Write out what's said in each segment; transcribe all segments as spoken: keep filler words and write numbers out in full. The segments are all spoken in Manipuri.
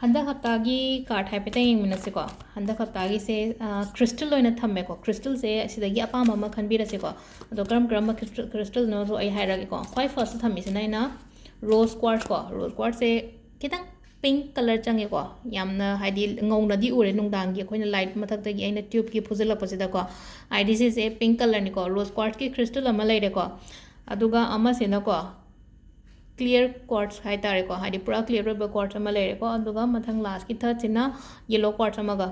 ꯍꯟꯗꯛ ꯍꯞꯇꯥꯒꯤ ꯀꯥꯔꯠ ꯍꯥꯏꯐꯦꯠꯇꯪ ꯌꯦꯡꯃꯤꯟꯅꯁꯤꯀꯣ꯫ ꯍꯟꯗꯛ ꯍꯞꯇꯥꯒꯤꯁꯦ ꯀ꯭ꯔꯤꯁꯇꯜ ꯑꯣꯏꯅ ꯊꯝꯃꯦꯀꯣ꯫ ꯀ꯭ꯔꯤꯁꯇꯜꯁꯦ ꯁꯤꯗꯒꯤ ꯑꯄꯥꯝꯕ ꯑꯃ ꯈꯟꯕꯤꯔꯁꯤꯀꯣ꯫ ꯑꯗꯣ ꯀꯔꯝ ꯀꯔꯝꯕ ꯀ꯭ꯔꯤꯁꯇꯜꯅꯣꯁꯨ ꯑꯩ ꯍꯥꯏꯔꯛꯑꯒꯦꯀꯣ꯫ ꯈ꯭ꯋꯥꯏ ꯐꯥꯔꯁꯇ ꯊꯝꯃꯤꯁꯤꯅ ꯑꯩꯅ ꯔꯣꯁ ꯀ꯭ꯋꯥꯔꯠꯁꯀꯣ꯫ ꯔꯣꯁ ꯀ꯭ꯋꯥꯔꯠꯁꯦ ꯈꯤꯇꯪ ꯄꯤꯡꯛ ꯀꯂꯔ ꯆꯪꯉꯦꯀꯣ꯫ ꯌꯥꯝꯅ ꯍꯥꯏꯗꯤ ꯉꯧꯅꯗꯤ ꯎꯔꯦ ꯅꯨꯡꯗꯥꯡꯒꯤ ꯑꯩꯈꯣꯏꯅ ꯂꯥꯏꯠ ꯃꯊꯛꯇꯒꯤ ꯑꯩꯅ ꯇ꯭ꯌꯨꯕꯀꯤ ꯐꯨꯖꯤꯜꯂꯛꯄꯁꯤꯗꯀꯣ꯫ ꯍꯥꯏꯗꯤ ꯁꯤꯁꯦ ꯄꯤꯡꯛ ꯀꯂꯔꯅꯤꯀꯣ꯫ ꯔꯣꯁ ꯀ꯭ꯋꯥꯔꯠꯁꯀꯤ ꯀ꯭ꯔꯤꯁꯇꯜ ꯑꯃ ꯂꯩꯔꯦꯀꯣ꯫ ꯑꯗꯨꯒ ꯑꯃꯁꯤꯅꯀꯣ ꯀ꯭ꯂꯤꯌꯔ ꯀ꯭ꯋꯥꯔꯠꯁ ꯍꯥꯏꯇꯥꯔꯦꯀꯣ꯫ ꯍꯥꯏꯗꯤ ꯄꯨꯔꯥ ꯀ꯭ꯂꯤꯌꯔ ꯑꯣꯏꯕ ꯀ꯭ꯋꯥꯔꯠꯁ ꯑꯃ ꯂꯩꯔꯦꯀꯣ꯫ ꯑꯗꯨꯒ ꯃꯊꯪ ꯂꯥꯁꯀꯤ ꯊꯥꯔꯠꯁꯤꯅ ꯌꯦꯜꯂꯣ ꯀ꯭ꯋꯥꯔꯠꯁ ꯑꯃꯒ꯫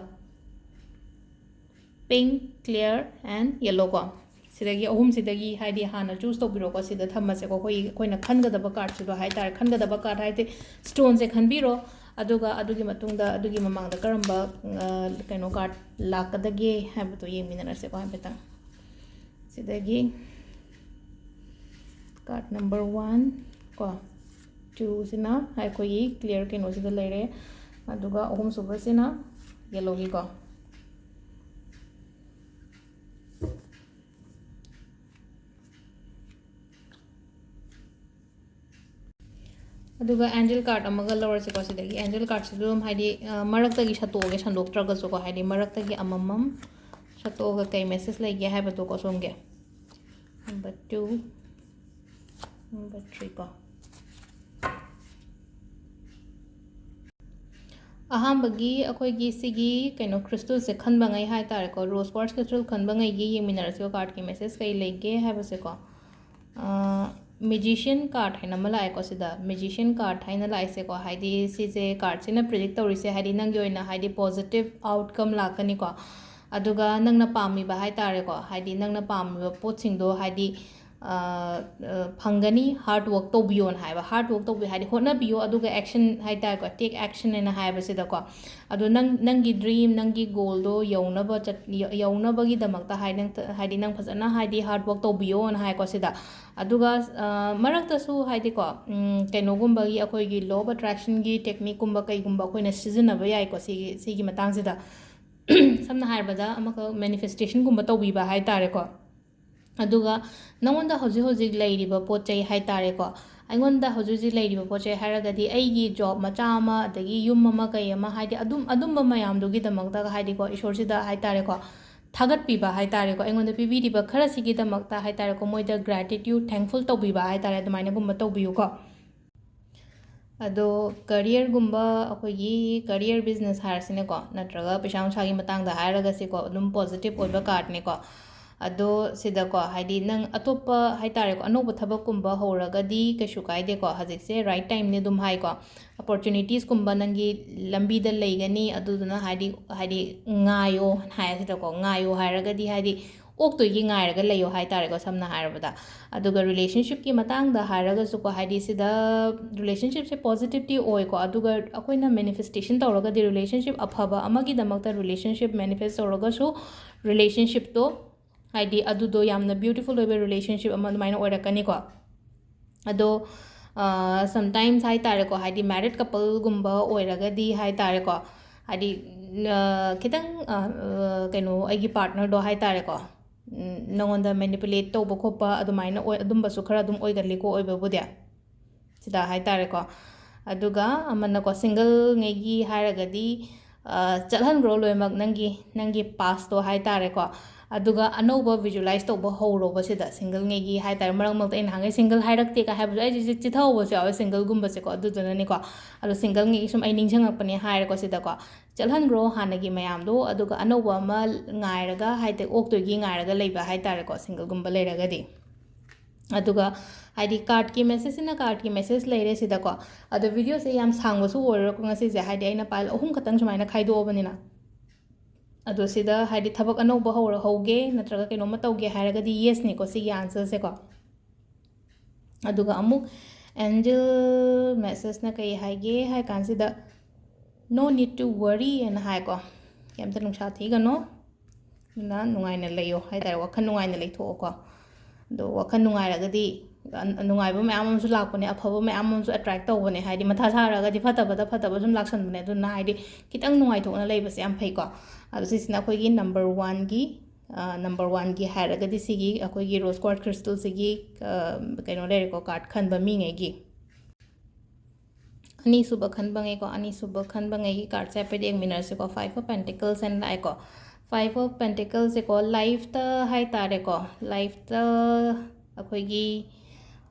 Pink, clear and yellow ꯀꯣ꯫ ꯁꯤꯗꯒꯤ ꯑꯍꯨꯝꯁꯤꯗꯒꯤ ꯍꯥꯏꯗꯤ ꯍꯥꯟꯅ ꯆꯨꯁ ꯇꯧꯕꯤꯔꯣꯀꯣ꯫ ꯁꯤꯗ ꯊꯝꯃꯁꯦꯀꯣ꯫ ꯑꯩꯈꯣꯏ ꯑꯩꯈꯣꯏꯅ ꯈꯟꯒꯗꯕ ꯀꯥꯔꯠꯁꯤꯗꯣ ꯍꯥꯏꯇꯥꯔꯦ꯫ ꯈꯟꯒꯗꯕ ꯀꯥꯔꯠ ꯍꯥꯏꯗꯤ ꯁ꯭ꯇꯣꯟꯁꯦ ꯈꯟꯕꯤꯔꯣ꯫ ꯑꯗꯨꯒ ꯑꯗꯨꯒꯤ ꯃꯇꯨꯡꯗ ꯑꯗꯨꯒꯤ ꯃꯃꯥꯡꯗ ꯀꯔꯝꯕ ꯀꯩꯅꯣ ꯀꯥꯔꯠ ꯂꯥꯛꯀꯗꯒꯦ ꯍꯥꯏꯕꯗꯣ ꯌꯦꯡꯃꯤꯟꯅꯔꯁꯦꯀꯣ ꯍꯥꯏꯐꯦꯠꯇꯪ꯫ ꯁꯤꯗꯒꯤ ꯀꯥꯔꯠ ꯅꯝꯕꯔ ꯋꯥꯟ ꯀꯣ, ꯇꯨꯁꯤꯅ ꯑꯩꯈꯣꯏꯒꯤ ꯀ꯭ꯂꯤꯌꯔ ꯀꯩꯅꯣꯁꯤꯗ ꯂꯩꯔꯦ꯫ ꯑꯗꯨꯒ ꯑꯍꯨꯝꯁꯨꯕꯁꯤꯅ ꯌꯦꯜꯂꯣꯒꯤꯀꯣ꯫ ꯑꯗꯨꯒ ꯑꯦꯟꯖꯦꯜ ꯀꯥꯔꯠ ꯑꯃꯒ ꯂꯧꯔꯁꯤꯀꯣ꯫ ꯁꯤꯗꯒꯤ ꯑꯦꯟꯖꯦꯜ ꯀꯥꯔꯠꯁꯤꯁꯨ ꯑꯗꯨꯝ ꯍꯥꯏꯗꯤ ꯃꯔꯛꯇꯒꯤ ꯁꯠꯇꯣꯛꯑꯒꯦ, ꯁꯟꯗꯣꯛꯇ꯭ꯔꯒꯁꯨꯀꯣ꯫ ꯍꯥꯏꯗꯤ ꯃꯔꯛꯇꯒꯤ ꯑꯃꯃꯝ ꯁꯠꯇꯣꯛꯑꯒ ꯀꯩ ꯃꯦꯁꯦꯖ ꯂꯩꯒꯦ ꯍꯥꯏꯕꯗꯣꯀꯣ ꯁꯣꯝꯒꯤ꯫ ꯅꯝꯕꯔ ꯇꯨ, ꯅꯝꯕꯔ ꯊ꯭ꯔꯤ ꯀꯣ꯫ ꯑꯍꯥꯟꯕꯒꯤ ꯑꯩꯈꯣꯏꯒꯤ ꯁꯤꯒꯤ ꯀꯩꯅꯣ ꯀ꯭ꯔꯤꯁꯇꯜꯁꯦ ꯈꯟꯕꯉꯩ ꯍꯥꯏꯇꯥꯔꯦꯀꯣ꯫ ꯔꯣꯁ ꯀ꯭ꯋꯥꯔꯠꯁ ꯀ꯭ꯔꯤꯁꯇꯜ ꯈꯟꯕꯉꯩꯒꯤ ꯌꯦꯡꯃꯤꯟꯅꯔꯁꯤꯀꯣ꯫ ꯀꯥꯔꯠꯀꯤ ꯃꯦꯁꯦꯖ ꯀꯩ ꯂꯩꯒꯦ ꯍꯥꯏꯕꯁꯦꯀꯣ꯫ ꯃꯦꯖꯤꯁꯤꯌꯟ ꯀꯥꯔꯠ ꯍꯥꯏꯅ ꯑꯃ ꯂꯥꯛꯑꯦꯀꯣ ꯁꯤꯗ꯫ ꯃꯦꯖꯤꯁꯤꯌꯟ ꯀꯥꯔꯠ ꯍꯥꯏꯅ ꯂꯥꯛꯏꯁꯦꯀꯣ꯫ ꯍꯥꯏꯗꯤ ꯁꯤꯁꯦ ꯀꯥꯔꯠꯁꯤꯅ ꯄ꯭ꯔꯤꯗꯤꯛ ꯇꯧꯔꯤꯁꯦ ꯍꯥꯏꯗꯤ ꯅꯪꯒꯤ ꯑꯣꯏꯅ ꯍꯥꯏꯗꯤ ꯄꯣꯖꯤꯇꯤꯚ ꯑꯥꯎꯠꯀꯝ ꯂꯥꯛꯀꯅꯤꯀꯣ꯫ ꯑꯗꯨꯒ ꯅꯪꯅ ꯄꯥꯝꯃꯤꯕ ꯍꯥꯏꯇꯥꯔꯦꯀꯣ꯫ ꯍꯥꯏꯗꯤ ꯅꯪꯅ ꯄꯥꯝꯃꯤꯕ ꯄꯣꯠꯁꯤꯡꯗꯣ ꯍꯥꯏꯗꯤ ꯐꯪꯒꯅꯤ꯫ ꯍꯥꯔꯠ ꯋꯥꯔꯛ ꯇꯧꯕꯤꯌꯣꯅ ꯍꯥꯏꯕ꯫ ꯍꯥꯔꯠ ꯋꯥꯔꯛ ꯇꯧꯕꯤꯌꯨ ꯍꯥꯏꯗꯤ ꯍꯣꯠꯅꯕꯤꯌꯨ꯫ ꯑꯗꯨꯒ ꯑꯦꯛꯁꯟ ꯍꯥꯏꯇꯥꯔꯦꯀꯣ꯫ ꯇꯦꯛ ꯑꯦꯛꯁꯟ ꯍꯥꯏꯅ ꯍꯥꯏꯕꯁꯤꯗꯀꯣ꯫ ꯑꯗꯣ ꯅꯪ, ꯅꯪꯒꯤ ꯗ꯭ꯔꯤꯝ, ꯅꯪꯒꯤ ꯒꯣꯜꯗꯣ ꯌꯧꯅꯕ ꯆꯠ-, ꯌꯧ-, ꯌꯧꯅꯕꯒꯤꯗꯃꯛꯇ ꯍꯥꯏ-, ꯅꯪ ꯍꯥꯏꯗꯤ ꯅꯪ ꯐꯖꯅ ꯍꯥꯏꯗꯤ ꯍꯥꯔꯠ ꯋꯥꯔꯛ ꯇꯧꯕꯤꯌꯣꯅ ꯍꯥꯏꯀꯣ ꯁꯤꯗ꯫ ꯑꯗꯨꯒ ꯃꯔꯛꯇꯁꯨ ꯍꯥꯏꯗꯤꯀꯣ, ꯀꯩꯅꯣꯒꯨꯝꯕꯒꯤ ꯑꯩꯈꯣꯏꯒꯤ law of attraction ꯒꯤ ꯇꯦꯛꯅꯤꯛꯀꯨꯝꯕ ꯀꯩꯒꯨꯝꯕ ꯑꯩꯈꯣꯏꯅ ꯁꯤꯖꯤꯟꯅꯕ ꯌꯥꯏꯀꯣ ꯁꯤꯒꯤ, ꯁꯤꯒꯤ ꯃꯇꯥꯡꯁꯤꯗ꯫ ꯁꯝꯅ ꯍꯥꯏꯔꯕꯗ ꯑꯃꯈꯛ ꯃꯦꯅꯤꯐꯦꯁꯇꯦꯁꯟꯒꯨꯝꯕ ꯇꯧꯕꯤꯕ ꯍꯥꯏꯇꯥꯔꯦꯀꯣ꯫ ꯑꯗꯨꯒ ꯅꯉꯣꯟꯗ ꯍꯧꯖꯤꯛ ꯍꯧꯖꯤꯛ ꯂꯩꯔꯤꯕ ꯄꯣꯠ ꯆꯩ ꯍꯥꯏꯇꯥꯔꯦꯀꯣ, ꯑꯩꯉꯣꯟꯗ ꯍꯧꯖꯤꯛ ꯍꯧꯖꯤꯛ ꯂꯩꯔꯤꯕ ꯄꯣꯠ ꯆꯩ ꯍꯥꯏꯔꯒꯗꯤ ꯑꯩꯒꯤ ꯖꯣꯕ ꯃꯆꯥ ꯑꯃ, ꯑꯗꯒꯤ ꯌꯨꯝ ꯑꯃ ꯀꯩ ꯑꯃ, ꯍꯥꯏꯗꯤ ꯑꯗꯨꯝ, ꯑꯗꯨꯝꯕ ꯃꯌꯥꯝꯗꯨꯒꯤꯗꯃꯛꯇꯒ ꯍꯥꯏꯗꯤꯀꯣ, ꯏꯁꯣꯔꯁꯤꯗ ꯍꯥꯏ ꯇꯥꯔꯦꯀꯣ, ꯊꯥꯒꯠꯄꯤꯕ ꯍꯥꯏ ꯇꯥꯔꯦꯀꯣ, ꯑꯩꯉꯣꯟꯗ ꯄꯤꯕꯤꯔꯤꯕ ꯈꯔꯁꯤꯒꯤꯗꯃꯛꯇ ꯍꯥꯏ ꯇꯥꯔꯦꯀꯣ, ꯃꯣꯏꯗ gratitude, thankful ꯇꯧꯕꯤꯕ ꯍꯥꯏ ꯇꯥꯔꯦ, ꯑꯗꯨꯃꯥꯏꯅꯒꯨꯝꯕ ꯇꯧꯕꯤꯌꯨꯀꯣ꯫ ꯑꯗꯣ ꯀꯔꯤꯌꯔꯒꯨꯝꯕ, ꯑꯩꯈꯣꯏꯒꯤ ꯀꯔꯤꯌꯔ ꯕꯤꯖꯤꯅꯦꯁ ꯍꯥꯏꯔꯁꯤꯅꯦꯀꯣ, ꯅꯠꯇ꯭ꯔꯒ ꯄꯩꯁꯥ ꯅꯨꯡꯁꯥꯒꯤ ꯃꯇꯥꯡꯗ ꯍꯥꯏꯔꯒꯁꯤꯀꯣ, ꯑꯗꯨꯝ ꯄꯣꯖꯤꯇꯤꯚ ꯑꯣꯏꯕ ꯀꯥꯔꯠꯅꯦꯀꯣ꯫ ꯑꯗꯣ ꯁꯤꯗꯀꯣ, ꯍꯥꯏꯗꯤ ꯅꯪ ꯑꯇꯣꯞꯄ ꯍꯥꯏ ꯇꯥꯔꯦꯀꯣ, ꯑꯅꯧꯕ ꯊꯕꯛꯀꯨꯝꯕ ꯍꯧꯔꯒꯗꯤ ꯀꯩꯁꯨ ꯀꯥꯏꯗꯦꯀꯣ, ꯍꯧꯖꯤꯛꯁꯦ ꯔꯥꯏꯠ ꯇꯥꯏꯝꯅꯤ ꯑꯗꯨꯝ ꯍꯥꯏꯀꯣ꯫ ꯑꯣꯄꯣꯔꯆꯨꯅꯤꯇꯤꯁꯀꯨꯝꯕ ꯅꯪꯒꯤ ꯂꯝꯕꯤꯗ ꯂꯩꯒꯅꯤ, ꯑꯗꯨꯗꯨꯅ ꯍꯥꯏꯗꯤ, ꯍꯥꯏꯗꯤ ꯉꯥꯏꯌꯣ ꯍꯥꯏ ꯁꯤꯗꯀꯣ, ꯉꯥꯏꯌꯣ ꯍꯥꯏꯔꯒꯗꯤ ꯍꯥꯏꯗꯤ ꯑꯣꯛꯇꯣꯏꯒꯤ ꯉꯥꯏꯔꯒ ꯂꯩꯌꯣ ꯍꯥꯏ ꯇꯥꯔꯦꯀꯣ, ꯁꯝꯅ ꯍꯥꯏꯔꯕꯗ꯫ ꯑꯗꯨꯒ ꯔꯤꯂꯦꯁꯟꯁꯤꯞꯀꯤ ꯃꯇꯥꯡꯗ ꯍꯥꯏꯔꯒꯁꯨꯀꯣ, ꯍꯥꯏꯗꯤ ꯁꯤꯗ ꯔꯤꯂꯦꯁꯟꯁꯤꯞꯁꯦ ꯄꯣꯖꯤꯇꯤꯚꯇꯤ ꯑꯣꯏꯀꯣ, ꯑꯗꯨꯒ ꯑꯩꯈꯣꯏꯅ ꯃꯦꯅꯤꯐꯦꯁꯇꯦꯁꯟ ꯇꯧꯔꯒꯗꯤ ꯔꯤꯂꯦꯁꯟꯁꯤꯞ ꯑꯐꯕ ꯑꯃꯒꯤꯗꯃꯛꯇ ꯔꯤꯂꯦꯁꯟꯁꯤꯞ ꯃꯦꯅꯤꯐꯦꯁ ꯇꯧꯔꯒꯁꯨ ꯔꯤꯂꯦꯁꯟꯁꯤꯞꯇꯣ ꯍꯥꯏꯗꯤ ꯑꯗꯨꯗꯣ ꯌꯥꯝꯅ ꯕ꯭ꯌꯨꯇꯤꯐꯨꯜ ꯑꯣꯏꯕ ꯔꯤꯂꯦꯁꯟꯁꯤꯞ ꯑꯃ ꯑꯗꯨꯃꯥꯏꯅ ꯑꯣꯏꯔꯛꯀꯅꯤꯀꯣ꯫ ꯑꯗꯣ ꯁꯝꯇꯥꯏꯝꯁ ꯍꯥꯏ ꯇꯥꯔꯦꯀꯣ, ꯍꯥꯏꯗꯤ ꯃꯦꯔꯤꯠ ꯀꯄꯜꯒꯨꯝꯕ ꯑꯣꯏꯔꯒꯗꯤ ꯍꯥꯏ ꯇꯥꯔꯦꯀꯣ, ꯍꯥꯏꯗꯤ ꯈꯤꯇꯪ ꯀꯩꯅꯣ, ꯑꯩꯒꯤ ꯄꯥꯔꯠꯅꯔꯗꯣ ꯍꯥꯏ ꯇꯥꯔꯦꯀꯣ, ꯅꯉꯣꯟꯗ ꯃꯦꯅꯤꯄꯨꯂꯦꯠ ꯇꯧꯕ ꯈꯣꯠꯄ ꯑꯗꯨꯃꯥꯏꯅ ꯑꯣꯏ, ꯑꯗꯨꯝꯕꯁꯨ ꯈꯔ ꯑꯗꯨꯝ ꯑꯣꯏꯒꯜꯂꯤꯀꯣ, ꯑꯣꯏꯕꯕꯨꯗꯤ ꯁꯤꯗ ꯍꯥꯏ ꯇꯥꯔꯦꯀꯣ꯫ ꯑꯗꯨꯒ ꯑꯃꯅꯀꯣ, ꯁꯤꯡꯒꯜꯉꯩꯒꯤ ꯍꯥꯏꯔꯒꯗꯤ, ꯆꯠꯍꯟꯈ꯭ꯔꯣ ꯂꯣꯏꯅꯃꯛ ꯅꯪꯒꯤ, ꯅꯪꯒꯤ ꯄꯥꯁꯇꯣ ꯍꯥꯏ ꯇꯥꯔꯦꯀꯣ꯫ ꯑꯗꯨꯒ ꯑꯅꯧꯕ ꯚꯤꯖꯨꯋꯦꯂꯥꯏꯁ ꯇꯧꯕ ꯍꯧꯔꯣꯕ ꯁꯤꯗ꯫ ꯁꯤꯡꯒꯜꯉꯩꯒꯤ ꯍꯥꯏ ꯇꯥꯔꯦ, ꯃꯔꯛ ꯃꯔꯛꯇ ꯑꯩꯅ ꯅꯍꯥꯟꯈꯩ ꯁꯤꯡꯒꯜ ꯍꯥꯏꯔꯛꯇꯦ ꯀꯥꯏ ꯍꯥꯏꯕꯗꯣ ꯑꯩꯁꯦ ꯆꯤꯊꯍꯧꯕꯁꯨ ꯌꯥꯎꯋꯦ ꯁꯤꯡꯒꯜꯒꯨꯝꯕꯁꯦꯀꯣ, ꯑꯗꯨꯗꯨꯅꯅꯦꯀꯣ꯫ ꯑꯗꯣ ꯁꯤꯡꯒꯜꯉꯩꯒꯤ ꯁꯨꯝ ꯑꯩ ꯅꯤꯡꯁꯤꯡꯉꯛꯄꯅꯦ ꯍꯥꯏꯔꯦꯀꯣ ꯁꯤꯗꯀꯣ꯫ ꯆꯠꯍꯟꯈ꯭ꯔꯣ ꯍꯥꯟꯅꯒꯤ ꯃꯌꯥꯝꯗꯣ, ꯑꯗꯨꯒ ꯑꯅꯧꯕ ꯑꯃ ꯉꯥꯏꯔꯒ, ꯍꯥꯏꯗꯤ ꯑꯣꯛꯇꯣꯏꯒꯤ ꯉꯥꯏꯔꯒ ꯂꯩꯕ ꯍꯥꯏ ꯇꯥꯔꯦꯀꯣ, ꯁꯤꯡꯒꯜꯒꯨꯝꯕ ꯂꯩꯔꯒꯗꯤ꯫ ꯑꯗꯨꯒ ꯍꯥꯏꯗꯤ ꯀꯥꯔꯠꯀꯤ ꯃꯦꯁꯦꯖꯁꯤꯅ ꯀꯥꯔꯠꯀꯤ ꯃꯦꯁꯦꯖ ꯂꯩꯔꯦ ꯁꯤꯗꯀꯣ꯫ ꯑꯗꯣ ꯚꯤꯗꯤꯑꯣꯁꯦ ꯌꯥꯝ ꯁꯥꯡꯕꯁꯨ ꯑꯣꯏꯔꯣꯏꯀꯣ ꯉꯁꯤꯁꯦ, ꯍꯥꯏꯗꯤ ꯑꯩꯅ ꯄꯥꯏꯜ ꯑꯍꯨꯝ ꯈꯛꯇꯪ ꯁꯨꯃꯥꯏꯅ ꯈꯥꯏꯗꯣꯛꯑꯕꯅꯤꯅ꯫ ꯑꯗꯣ ꯁꯤꯗ ꯍꯥꯏꯗꯤ ꯊꯕꯛ ꯑꯅꯧꯕ ꯍꯧꯔ-, ꯍꯧꯒꯦ ꯅꯠꯇ꯭ꯔꯒ ꯀꯩꯅꯣꯝꯃ ꯇꯧꯒꯦ ꯍꯥꯏꯔꯒꯗꯤ ꯌꯦꯁꯅꯤꯀꯣ ꯁꯤꯒꯤ ꯑꯟꯁꯔꯁꯦꯀꯣ꯫ ꯑꯗꯨꯒ ꯑꯃꯨꯛ ꯑꯦꯟꯖꯦꯜ ꯃꯦꯁꯦꯖꯅ ꯀꯩ ꯍꯥꯏꯒꯦ ꯍꯥꯏ ꯀꯥꯟꯁꯤꯗ, "No need to worry" ꯑꯅ ꯍꯥꯏꯀꯣ, "ꯀꯩꯝꯇ ꯅꯨꯡꯁꯥ ꯊꯤꯒꯅꯣ, ꯑꯗꯨꯅ ꯅꯨꯡꯉꯥꯏꯅ ꯂꯩꯌꯣ" ꯍꯥꯏ ꯇꯥꯔꯦ, ꯋꯥꯈꯜ ꯅꯨꯡꯉꯥꯏꯅ ꯂꯩꯊꯣꯛꯑꯣꯀꯣ꯫ ꯑꯗꯣ ꯋꯥꯈꯜ ꯅꯨꯡꯉꯥꯏꯔꯒꯗꯤ ꯑ-, ꯅꯨꯡꯉꯥꯏꯕ ꯃꯌꯥꯝ ꯑꯃꯁꯨ ꯂꯥꯛꯄꯅꯦ, ꯑꯐꯕ ꯃꯌꯥꯝ ꯑꯃꯁꯨ ꯑꯦꯇ꯭ꯔꯦꯛ ꯇꯧꯕꯅꯦ꯫ ꯍꯥꯏꯗꯤ ꯃꯊꯥ ꯁꯥꯔꯒꯗꯤ ꯐꯠꯇꯕꯗ ꯐꯠꯇꯕ ꯁꯨꯝ ꯂꯥꯛꯁꯟꯕꯅꯦ꯫ ꯑꯗꯨꯅ ꯍꯥꯏꯗꯤ ꯈꯤꯇꯪ ꯅꯨꯡꯉꯥꯏꯊꯣꯛꯅ ꯂꯩꯕꯁꯦ ꯌꯥꯝ ꯐꯩꯀꯣ꯫ ꯑꯗꯣ ꯁꯤꯁꯤꯅ ꯑꯩꯈꯣꯏꯒꯤ ꯅꯝꯕꯔ ꯋꯥꯟꯒꯤ ꯅꯝꯕꯔ ꯋꯥꯟꯒꯤ ꯍꯥꯏꯔꯒꯗꯤ ꯁꯤꯒꯤ ꯑꯩꯈꯣꯏꯒꯤ ꯔꯣꯁ ꯀ꯭ꯋꯥꯔꯠ ꯀ꯭ꯔꯤꯁꯇꯜꯁꯤꯒꯤ ꯀꯩꯅꯣ ꯂꯩꯔꯦꯀꯣ, ꯀꯥꯔꯠ ꯈꯟꯕ ꯃꯤꯉꯩꯒꯤ꯫ ꯑꯅꯤꯁꯨꯕ ꯈꯟꯕꯉꯩꯀꯣ, ꯑꯅꯤꯁꯨꯕ ꯈꯟꯕꯉꯩꯒꯤ ꯀꯥꯔꯠꯁꯦ ꯍꯥꯏꯐꯦꯠ ꯌꯦꯡꯃꯤꯟꯅꯔꯁꯤꯀꯣ꯫ Five of Pentacles ꯍꯥꯏꯅ ꯂꯥꯛꯑꯦꯀꯣ꯫ Five of Pentacles ꯁꯦꯀꯣ, ꯂꯥꯏꯐꯇ ꯍꯥꯏ ꯇꯥꯔꯦꯀꯣ, ꯂꯥꯏꯐꯇ ꯑꯩꯈꯣꯏꯒꯤ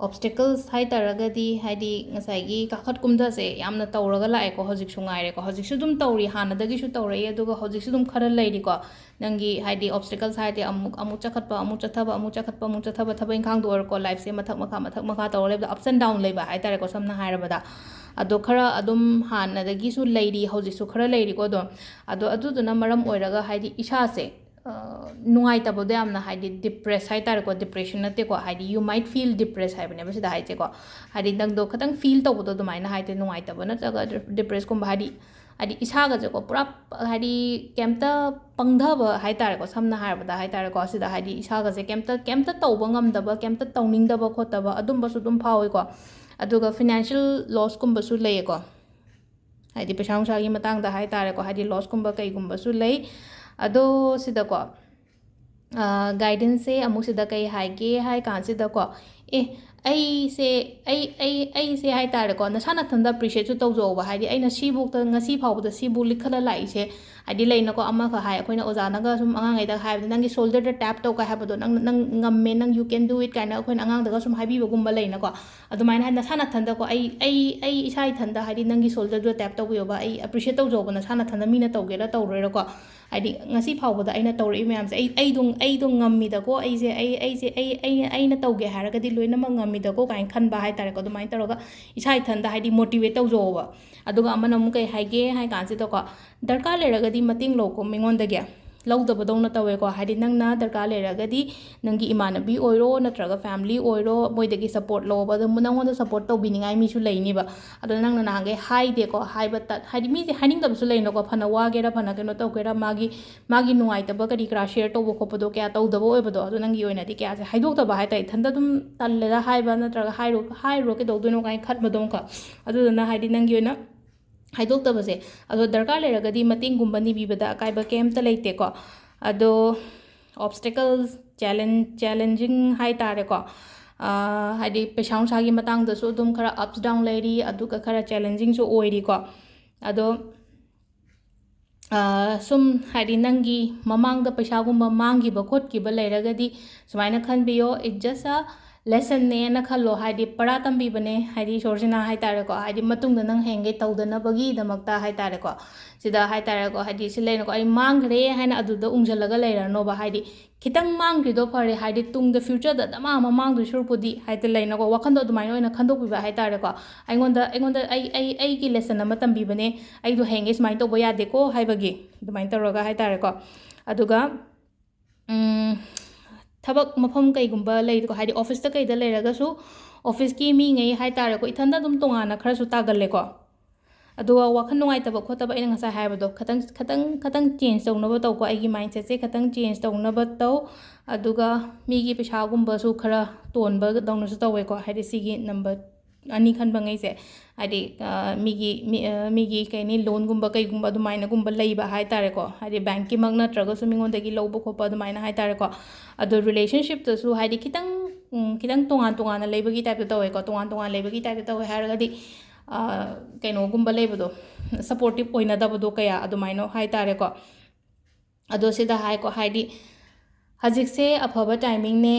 ꯑꯣꯞꯁꯇꯦꯀꯜꯁ ꯍꯥꯏ ꯇꯥꯔꯒꯗꯤ, ꯍꯥꯏꯗꯤ ꯉꯁꯥꯏꯒꯤ ꯀꯥꯈꯠ ꯀꯨꯝꯊꯁꯦ ꯌꯥꯝꯅ ꯇꯧꯔꯒ ꯂꯥꯛꯑꯦꯀꯣ꯫ ꯍꯧꯖꯤꯛꯁꯨ ꯉꯥꯏꯔꯦꯀꯣ, ꯍꯧꯖꯤꯛꯁꯨ ꯑꯗꯨꯝ ꯇꯧꯔꯤ, ꯍꯥꯟꯅꯗꯒꯤꯁꯨ ꯇꯧꯔꯛꯏ, ꯑꯗꯨꯒ ꯍꯧꯖꯤꯛꯁꯨ ꯑꯗꯨꯝ ꯈꯔ ꯂꯩꯔꯤꯀꯣ꯫ ꯅꯪꯒꯤ ꯍꯥꯏꯗꯤ ꯑꯣꯞꯁꯇꯦꯀꯜꯁ ꯍꯥꯏꯔꯗꯤ ꯑꯃꯨꯛ ꯑꯃꯨꯛ ꯆꯈꯠꯄ, ꯑꯃꯨꯛ ꯆꯠꯊꯕ, ꯑꯃꯨꯛ ꯆꯈꯠꯄ, ꯑꯃꯨꯛ ꯆꯠꯊꯕ, ꯊꯕꯛ ꯏꯪꯈꯥꯡꯗ ꯑꯣꯏꯔꯣꯀꯣ, ꯂꯥꯏꯐꯁꯦ ꯃꯊꯛ ꯃꯈꯥ, ꯃꯊꯛ ꯃꯈꯥ ꯇꯧꯔ ꯂꯩꯕꯗ, ups and down ꯂꯩꯕ ꯍꯥꯏ ꯇꯥꯔꯦꯀꯣ, ꯁꯝꯅ ꯍꯥꯏꯔꯕꯗ꯫ ꯑꯗꯣ ꯈꯔ ꯑꯗꯨꯝ ꯍꯥꯟꯅꯗꯒꯤꯁꯨ ꯂꯩꯔꯤ, ꯍꯧꯖꯤꯛꯁꯨ ꯈꯔ ꯂꯩꯔꯤꯀꯣ꯫ ꯑꯗꯣ ꯑꯗꯣ ꯑꯗꯨꯗꯨꯅ ꯃꯔꯝ ꯑꯣꯏꯔꯒ ꯍꯥꯏꯗꯤ ꯏꯁꯥꯁꯦ ꯅꯨꯡꯉꯥꯏꯇꯕꯗꯣ ꯌꯥꯝꯅ, ꯍꯥꯏꯗꯤ ꯗꯤꯄ꯭ꯔꯦꯁ ꯍꯥꯏ ꯇꯥꯔꯦꯀꯣ, ꯗꯤꯄ꯭ꯔꯦꯁꯟ ꯅꯠꯇꯦꯀꯣ, ꯍꯥꯏꯗꯤ you might feel depressed ꯍꯥꯏꯕꯅꯦꯕ ꯁꯤꯗ ꯍꯥꯏꯁꯦꯀꯣ꯫ ꯍꯥꯏꯗꯤ ꯅꯪꯗꯣ ꯈꯤꯇꯪ ꯐꯤꯜ ꯇꯧꯕꯗꯣ ꯑꯗꯨꯃꯥꯏꯅ ꯍꯥꯏꯗꯤ ꯅꯨꯡꯉꯥꯏꯇꯕ ꯅꯠꯇ꯭ꯔꯒ ꯗꯤꯄ꯭ꯔꯦꯁꯀꯨꯝꯕ, ꯍꯥꯏꯗꯤ ꯍꯥꯏꯗꯤ ꯏꯁꯥꯒꯁꯦꯀꯣ ꯄꯨꯔꯥ ꯍꯥꯏꯗꯤ ꯀꯩꯝꯇ ꯄꯪꯊꯕ ꯍꯥꯏ ꯇꯥꯔꯦꯀꯣ, ꯁꯝꯅ ꯍꯥꯏꯔꯕꯗ ꯍꯥꯏ ꯇꯥꯔꯦꯀꯣ, ꯁꯤꯗ ꯍꯥꯏꯗꯤ ꯏꯁꯥꯒꯁꯦ ꯀꯩꯝꯇ ꯀꯩꯝꯇ ꯇꯧꯕ ꯉꯝꯗꯕ, ꯀꯩꯝꯇ ꯇꯧꯅꯤꯡꯗꯕ ꯈꯣꯠꯇꯕ ꯑꯗꯨꯝꯕꯁꯨ ꯑꯗꯨꯝ ꯐꯥꯎꯏꯀꯣ꯫ ꯑꯗꯨꯒ ꯐꯤꯅꯥꯟꯁꯤꯌꯦꯜ ꯂꯣꯁꯀꯨꯝꯕꯁꯨ ꯂꯩꯌꯦꯀꯣ, ꯍꯥꯏꯗꯤ ꯄꯩꯁꯥ ꯅꯨꯡꯁꯥꯒꯤ ꯃꯇꯥꯡꯗ ꯍꯥꯏ ꯇꯥꯔꯦꯀꯣ, ꯍꯥꯏꯗꯤ ꯂꯣꯁꯀꯨꯝꯕ ꯀꯩꯒꯨꯝꯕꯁꯨ ꯂꯩ꯫ ꯑꯗꯣ ꯁꯤꯗꯀꯣ ꯒꯥꯏꯗꯦꯟꯁꯁꯦ ꯑꯃꯨꯛ ꯁꯤꯗ ꯀꯩ ꯍꯥꯏꯒꯦ ꯍꯥꯏ ꯀꯥꯟꯁꯤꯗꯀꯣ, ꯑꯦ ꯑꯩꯁꯦ ꯑꯩ ꯑꯩ ꯑꯩꯁꯦ ꯍꯥꯏ ꯇꯥꯔꯦꯀꯣ, ꯅꯁꯥ ꯅꯊꯟꯗ ꯑꯦꯄ꯭ꯔꯤꯁꯤꯌꯦꯠꯁꯨ ꯇꯧꯖꯧꯕ꯫ ꯍꯥꯏꯗꯤ ꯑꯩꯅ ꯁꯤꯐꯧꯗ, ꯉꯁꯤ ꯐꯥꯎꯕꯗ ꯁꯤꯕꯨ ꯂꯤꯈꯠꯂ ꯂꯥꯛꯏꯁꯦ, ꯍꯥꯏꯗꯤ ꯂꯩꯅꯀꯣ, ꯑꯃꯈꯛ ꯍꯥꯏ, ꯑꯩꯈꯣꯏꯅ ꯑꯣꯖꯥꯅꯒ ꯁꯨꯝ ꯑꯉꯥꯡꯈꯩꯗ ꯍꯥꯏꯕꯗ, "ꯅꯪꯒꯤ ꯁꯣꯜꯗꯔꯗ ꯇꯦꯞ ꯇꯧꯒ" ꯍꯥꯏꯕꯗꯣ, "ꯅꯪ ꯅꯪ ꯉꯝꯃꯦ, ꯅꯪ you can do it" ꯀꯥꯏꯅ ꯑꯩꯈꯣꯏꯅ ꯑꯉꯥꯡꯗꯒ ꯁꯨꯝ ꯍꯥꯏꯕꯤꯕꯒꯨꯝꯕ ꯂꯩꯅꯀꯣ꯫ ꯑꯗꯨꯃꯥꯏꯅ ꯍꯥꯏ ꯅꯁꯥ ꯅꯊꯟꯗꯀꯣ, ꯑꯩ ꯑꯩ ꯑꯩ ꯏꯁꯥ ꯏꯊꯟꯗ ꯍꯥꯏꯗꯤ ꯅꯪꯒꯤ ꯁꯣꯜꯗꯔꯗꯣ ꯇꯦꯞ ꯇꯧꯕꯤꯌꯣꯕ, ꯑꯩ ꯑꯦꯄ꯭ꯔꯤꯁꯤꯌꯦꯠ ꯇꯧꯖꯧꯕ, ꯅꯁꯥ ꯅꯊꯟꯗ ꯃꯤꯅ ꯇꯧꯒꯦꯔꯥ ꯇꯧꯔꯣꯏꯔꯀꯣ꯫ ꯍꯥꯏꯗꯤ ꯉꯁꯤ ꯐꯥꯎꯕꯗ ꯑꯩꯅ ꯇꯧꯔꯛꯏ ꯃꯌꯥꯝꯁꯦ, ꯑꯩ ꯑꯩꯗꯣ ꯑꯩꯗꯣ ꯉꯝꯃꯤꯗꯀꯣ, ꯑꯩꯁꯦ ꯑꯩ ꯑꯩꯁꯦ ꯑꯩ ꯑꯩꯅ ꯑꯩꯅ ꯇꯧꯒꯦ ꯍꯥꯏꯔꯒꯗꯤ ꯂꯣꯏꯅꯃꯛ ꯉꯝꯃꯤꯗꯀꯣ ꯀꯥꯏꯅ ꯈꯟꯕ ꯍꯥꯏ ꯇꯥꯔꯦꯀꯣ꯫ ꯑꯗꯨꯃꯥꯏꯅ ꯇꯧꯔꯒ ꯏꯁꯥ ꯏꯊꯟꯗ ꯍꯥꯏꯗꯤ ꯃꯣꯇꯤꯚꯦꯠ ꯇꯧꯖꯧꯕ꯫ ꯑꯗꯨꯒ ꯑꯃꯅ ꯑꯃꯨꯛ ꯀꯩ ꯍꯥꯏꯒꯦ ꯍꯥꯏ ꯀꯥꯟꯁꯤꯗꯀꯣ, ꯗꯔꯀꯥꯔ ꯂꯩꯔꯒꯗꯤ ꯃꯇꯦꯡ ꯂꯧꯀꯣ ꯃꯤꯉꯣꯟꯗꯒꯤ꯫ ꯂꯧꯗꯕꯗꯧꯅ ꯇꯧꯋꯦꯀꯣ꯫ ꯍꯥꯏꯗꯤ ꯅꯪꯅ ꯗꯔꯀꯥꯔ ꯂꯩꯔꯒꯗꯤ ꯅꯪꯒꯤ ꯏꯃꯥꯟꯅꯕꯤ ꯑꯣꯏꯔꯣ ꯅꯠꯇ꯭ꯔꯒ ꯐꯦꯃꯤꯂꯤ ꯑꯣꯏꯔꯣ, ꯃꯣꯏꯗꯒꯤ ꯁꯞꯄꯣꯔꯠ ꯂꯧꯕ꯫ ꯑꯗꯨꯝ ꯅꯪꯉꯣꯟꯗ ꯁꯞꯄꯣꯔꯠ ꯇꯧꯕꯤꯅꯤꯡꯉꯥꯏ ꯃꯤꯁꯨ ꯂꯩꯅꯤꯕ꯫ ꯑꯗꯣ ꯅꯪꯅ ꯅꯍꯥꯟꯈꯩ ꯍꯥꯏꯗꯦꯀꯣ, ꯍꯥꯏꯕ ꯇꯠ-, ꯍꯥꯏꯗꯤ ꯃꯤꯁꯦ ꯍꯥꯏꯅꯤꯡꯗꯕꯁꯨ ꯂꯩꯅꯀꯣ, ꯐꯅ ꯋꯥꯒꯦꯔꯥ ꯐꯅ ꯀꯩꯅꯣ ꯇꯧꯒꯦꯔꯥ, ꯃꯥꯒꯤ ꯃꯥꯒꯤ ꯅꯨꯡꯉꯥꯏꯇꯕ ꯀꯔꯤ ꯀꯔꯥ ꯁꯤꯌꯔ ꯇꯧꯕ ꯈꯣꯠꯄꯗꯣ ꯀꯌꯥ ꯇꯧꯗꯕ ꯑꯣꯏꯕꯗꯣ꯫ ꯑꯗꯣ ꯅꯪꯒꯤ ꯑꯣꯏꯅꯗꯤ ꯀꯌꯥꯁꯦ ꯍꯥꯏꯗꯣꯛꯇꯕ ꯍꯥꯏ ꯇꯥꯔꯦ, ꯏꯊꯟꯗ ꯑꯗꯨꯝ ꯇꯜꯂꯦꯗ ꯍꯥꯏꯕ ꯅꯠꯇ꯭ꯔꯒ ꯍꯥꯏꯔꯨ ꯍꯥꯏꯔꯨꯔ ꯀꯩꯗꯧꯗꯣꯏꯅꯣ ꯀꯥꯏꯅ ꯈꯟꯕꯗꯣ ꯑꯃꯈꯛ꯫ ꯑꯗꯨꯗꯨꯅ ꯍꯥꯏꯗꯤ ꯅꯪꯒꯤ ꯑꯣꯏꯅ ꯍꯥꯏꯗꯣꯛꯇꯕꯁꯦ꯫ ꯑꯗꯣ ꯗꯔꯀꯥꯔ ꯂꯩꯔꯒꯗꯤ ꯃꯇꯦꯡꯒꯨꯝꯕ ꯅꯤꯕꯤꯕꯗ ꯑꯀꯥꯏꯕ ꯀꯩꯝꯇ ꯂꯩꯇꯦꯀꯣ꯫ ꯑꯗꯣ obstacles, challenge, challenging ꯍꯥꯏ ꯇꯥꯔꯦꯀꯣ꯫ ꯑ, ꯍꯥꯏꯗꯤ ꯄꯩꯁꯥ ꯅꯨꯡꯁꯥꯒꯤ ꯃꯇꯥꯡꯗꯁꯨ ꯑꯗꯨꯝ ꯈꯔ ups down ꯂꯩꯔꯤ, ꯑꯗꯨꯒ ꯈꯔ challengingꯁꯨ ꯑꯣꯏꯔꯤꯀꯣ꯫ ꯑꯗꯣ, ꯑ, ꯁꯨꯝ ꯍꯥꯏꯗꯤ ꯅꯪꯒꯤ ꯃꯃꯥꯡꯗ ꯄꯩꯁꯥꯒꯨꯝꯕ ꯃꯥꯡꯈꯤꯕ ꯈꯣꯠꯈꯤꯕ ꯂꯩꯔꯒꯗꯤ ꯁꯨꯃꯥꯏꯅ ꯈꯟꯕꯤꯌꯣ, it's just a lessonꯅꯦꯅ ꯈꯜꯂꯣ, ꯍꯥꯏꯗꯤ ꯄꯔꯥ ꯇꯝꯕꯤꯕꯅꯦ, ꯍꯥꯏꯗꯤ ꯏꯁꯣꯔꯁꯤꯅ ꯍꯥꯏ ꯇꯥꯔꯦꯀꯣ, ꯍꯥꯏꯗꯤ ꯃꯇꯨꯡꯗ ꯅꯪ ꯍꯌꯦꯡꯈꯩ ꯇꯧꯗꯅꯕꯒꯤꯗꯃꯛꯇ ꯍꯥꯏ ꯇꯥꯔꯦꯀꯣ꯫ ꯁꯤꯗ ꯍꯥꯏ ꯇꯥꯔꯦꯀꯣ, ꯍꯥꯏꯗꯤ ꯁꯤ ꯂꯩꯅꯀꯣ, ꯑꯩ ꯃꯥꯡꯈ꯭ꯔꯦ ꯍꯥꯏꯅ ꯑꯗꯨꯗ ꯎꯡꯁꯤꯜꯂꯒ ꯂꯩꯔꯅꯣꯕ, ꯍꯥꯏꯗꯤ ꯈꯤꯇꯪ ꯃꯥꯡꯈ꯭ꯔꯤꯗꯣ ꯐꯔꯦ, ꯍꯥꯏꯗꯤ ꯇꯨꯡꯗ futureꯗ ꯗꯃꯥ ꯑꯃ ꯃꯥꯡꯗꯣꯏ ꯁꯔꯨꯛꯄꯨꯗꯤ ꯍꯥꯏꯗꯤ ꯂꯩꯅꯀꯣ, ꯋꯥꯈꯟꯗꯣ ꯑꯗꯨꯃꯥꯏꯅ ꯑꯣꯏꯅ ꯈꯟꯗꯣꯛꯄꯤꯕ ꯍꯥꯏ ꯇꯥꯔꯦꯀꯣ꯫ ꯑꯩꯉꯣꯟꯗ, ꯑꯩꯉꯣꯟꯗ ꯑꯩ, ꯑꯩ, ꯑꯩꯒꯤ lesson ꯑꯃ ꯇꯝꯕꯤꯕꯅꯦ, ꯑꯩꯗꯣ ꯍꯌꯦꯡꯒꯩ ꯁꯨꯃꯥꯏꯅ ꯇꯧꯕ ꯌꯥꯗꯦꯀꯣ ꯍꯥꯏꯕꯒꯤ, ꯑꯗꯨꯃꯥꯏꯅ ꯇꯧꯔꯒ ꯍꯥꯏ ꯇꯥꯔꯦꯀꯣ꯫ ꯑꯗꯨꯒ, ꯎꯝ, ꯊꯕꯛ ꯃꯐꯝ ꯀꯩꯒꯨꯝꯕ ꯂꯩꯀꯣ, ꯍꯥꯏꯗꯤ officeꯇ ꯀꯩꯗ ꯂꯩꯔꯒꯁꯨ officeꯀꯤ ꯃꯤꯉꯩ ꯍꯥꯏ ꯇꯥꯔꯦꯀꯣ, ꯏꯊꯟꯗ ꯑꯗꯨꯝ ꯇꯣꯉꯥꯟꯅ ꯈꯔꯁꯨ ꯇꯥꯒꯜꯂꯦꯀꯣ꯫ ꯑꯗꯨꯒ ꯋꯥꯈꯜ ꯅꯨꯡꯉꯥꯏꯇꯕ ꯈꯣꯠꯇꯕ ꯑꯩꯅ ꯉꯁꯥꯏ ꯍꯥꯏꯕꯗꯣ ꯈꯇꯪ, ꯈꯇꯪ, ꯈꯇꯪ change ꯇꯧꯅꯕ ꯇꯧꯀꯣ, ꯑꯩꯒꯤ mindsetꯁꯦ ꯈꯇꯪ change ꯇꯧꯅꯕ ꯇꯧ꯫ ꯑꯗꯨꯒ ꯃꯤꯒꯤ ꯄꯩꯁꯥꯒꯨꯝꯕꯁꯨ ꯈꯔ ꯇꯣꯟꯕꯗꯧꯅꯁꯨ ꯇꯧꯋꯦꯀꯣ, ꯍꯥꯏꯗꯤ ꯁꯤꯒꯤ number ꯑꯅꯤ ꯈꯟꯕꯉꯩꯁꯦ꯫ ꯍꯥꯏꯗꯤ, ꯑ, ꯃꯤꯒꯤ, ꯃꯤ-, ꯑ, ꯃꯤꯒꯤ ꯀꯩ ꯍꯥꯏꯅꯤ, loanꯒꯨꯝꯕ ꯀꯩꯒꯨꯝꯕ ꯑꯗꯨꯃꯥꯏꯅꯒꯨꯝꯕ ꯂꯩꯕ ꯍꯥꯏ ꯇꯥꯔꯦꯀꯣ, ꯍꯥꯏꯗꯤ bankꯀꯤꯃꯛ ꯅꯠꯇ꯭ꯔꯒꯁꯨ ꯃꯤꯉꯣꯟꯗꯒꯤ ꯂꯧꯕ ꯈꯣꯠꯄ ꯑꯗꯨꯃꯥꯏꯅ ꯍꯥꯏ ꯇꯥꯔꯦꯀꯣ꯫ ꯑꯗꯣ relationshipꯇꯁꯨ ꯍꯥꯏꯗꯤ ꯈꯤꯇꯪ, ꯎꯝ, ꯈꯤꯇꯪ ꯇꯣꯉꯥꯟ ꯇꯣꯉꯥꯟꯅ ꯂꯩꯕꯒꯤ typeꯇ ꯇꯧꯋꯦꯀꯣ, ꯇꯣꯉꯥꯟ ꯇꯣꯉꯥꯟ ꯂꯩꯕꯒꯤ typeꯇ ꯇꯧꯋꯦ ꯍꯥꯏꯔꯒꯗꯤ, ꯑ, ꯀꯩꯅꯣꯒꯨꯝꯕ ꯂꯩꯕꯗꯣ, supportive ꯑꯣꯏꯅꯗꯕꯗꯣ ꯀꯌꯥ ꯑꯗꯨꯃꯥꯏꯅ ꯍꯥꯏ ꯇꯥꯔꯦꯀꯣ꯫ ꯑꯗꯣ ꯁꯤꯗ ꯍꯥꯏꯀꯣ, ꯍꯥꯏꯗꯤ ꯍꯧꯖꯤꯛꯁꯦ ꯑꯐꯕ timingꯅꯦ,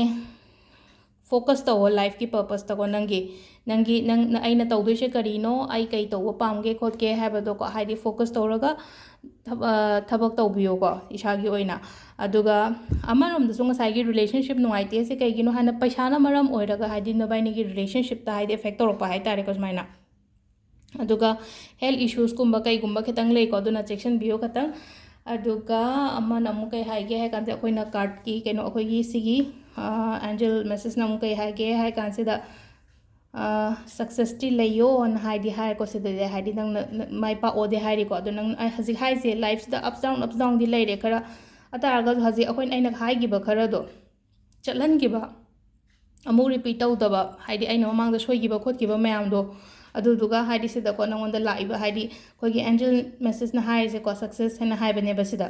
focus ꯇꯧꯋꯣ lifeꯀꯤ purposeꯇꯀꯣ, ꯅꯪꯒꯤ, ꯅꯪꯒꯤ, ꯅꯪ, ꯑꯩꯅ ꯇꯧꯗꯣꯏꯁꯦ ꯀꯔꯤꯅꯣ, ꯑꯩ ꯀꯩ ꯇꯧꯕ ꯄꯥꯝꯒꯦ ꯈꯣꯠꯀꯦ ꯍꯥꯏꯕꯗꯣꯀꯣ, ꯍꯥꯏꯗꯤ focus ꯇꯧꯔꯒ ꯊꯕ-, ꯑ, ꯊꯕꯛ ꯇꯧꯕꯤꯌꯣꯀꯣ ꯏꯁꯥꯒꯤ ꯑꯣꯏꯅ꯫ ꯑꯗꯨꯒ ꯑꯃꯔꯣꯝꯗꯁꯨ ꯉꯁꯥꯏꯒꯤ relationship ꯅꯨꯡꯉꯥꯏꯇꯦꯁꯦ ꯀꯩꯒꯤꯅꯣ ꯍꯥꯏꯅ ꯄꯩꯁꯥꯅ ꯃꯔꯝ ꯑꯣꯏꯔꯒ ꯍꯥꯏꯗꯤ ꯅꯕꯥꯏꯅꯤꯒꯤ relationshipꯇ ꯍꯥꯏꯗꯤ effect ꯇꯧꯔꯛꯄ ꯍꯥꯏ ꯇꯥꯔꯦꯀꯣ ꯁꯨꯃꯥꯏꯅ꯫ ꯑꯗꯨꯒ health issuesꯀꯨꯝꯕ ꯀꯩꯒꯨꯝꯕ ꯈꯤꯇꯪ ꯂꯩꯀꯣ, ꯑꯗꯨꯅ ꯆꯦꯛꯁꯤꯟꯕꯤꯌꯨ ꯈꯤꯇꯪ꯫ ꯑꯗꯨꯒ ꯑꯃꯅ ꯑꯃꯨꯛ ꯀꯩ ꯍꯥꯏꯒꯦ ꯍꯥꯏ ꯀꯥꯟꯗ, ꯑꯩꯈꯣꯏꯅ cardꯀꯤ ꯀꯩꯅꯣ, ꯑꯩꯈꯣꯏꯒꯤ ꯁꯤꯒꯤ, ꯑ, angel messageꯅ ꯑꯃꯨꯛ ꯀꯩ ꯍꯥꯏꯒꯦ ꯍꯥꯏ ꯀꯥꯟꯁꯤꯗ, ꯑ, successꯇꯤ ꯂꯩꯌꯣꯅ ꯍꯥꯏꯗꯤ ꯍꯥꯏꯔꯦꯀꯣ ꯁꯤꯗꯗꯤ, ꯍꯥꯏꯗꯤ ꯅꯪꯅ ꯅ-, ꯃꯥꯏ ꯄꯥꯛꯑꯣꯗꯤ ꯍꯥꯏꯔꯤꯀꯣ꯫ ꯑꯗꯣ ꯅꯪ, ꯑꯩ ꯍꯧꯖꯤꯛ ꯍꯥꯏꯔꯤꯁꯦ lifeꯁꯤꯗ ups down, ups downꯗꯤ ꯂꯩꯔꯦ ꯈꯔ, ꯑꯗꯨ ꯇꯥꯔꯒꯁꯨ ꯍꯧꯖꯤꯛ ꯑꯩꯈꯣꯏꯅ, ꯑꯩꯅ ꯍꯥꯏꯈꯤꯕ ꯈꯔꯗꯣ ꯆꯠꯍꯟꯈꯤꯕ, ꯑꯃꯨꯛ repeat ꯇꯧꯗꯕ, ꯍꯥꯏꯗꯤ ꯑꯩꯅ ꯃꯃꯥꯡꯗ ꯁꯣꯏꯈꯤꯕ ꯈꯣꯠꯈꯤꯕ ꯃꯌꯥꯝꯗꯣ, ꯑꯗꯨꯗꯨꯒ ꯍꯥꯏꯗꯤ ꯁꯤꯗꯀꯣ ꯅꯉꯣꯟꯗ ꯂꯥꯛꯏꯕ ꯍꯥꯏꯗꯤ ꯑꯩꯈꯣꯏꯒꯤ angel messageꯅ ꯍꯥꯏꯔꯤꯁꯦꯀꯣ, success ꯍꯥꯏꯅ ꯍꯥꯏꯕꯅꯦꯕ ꯁꯤꯗ꯫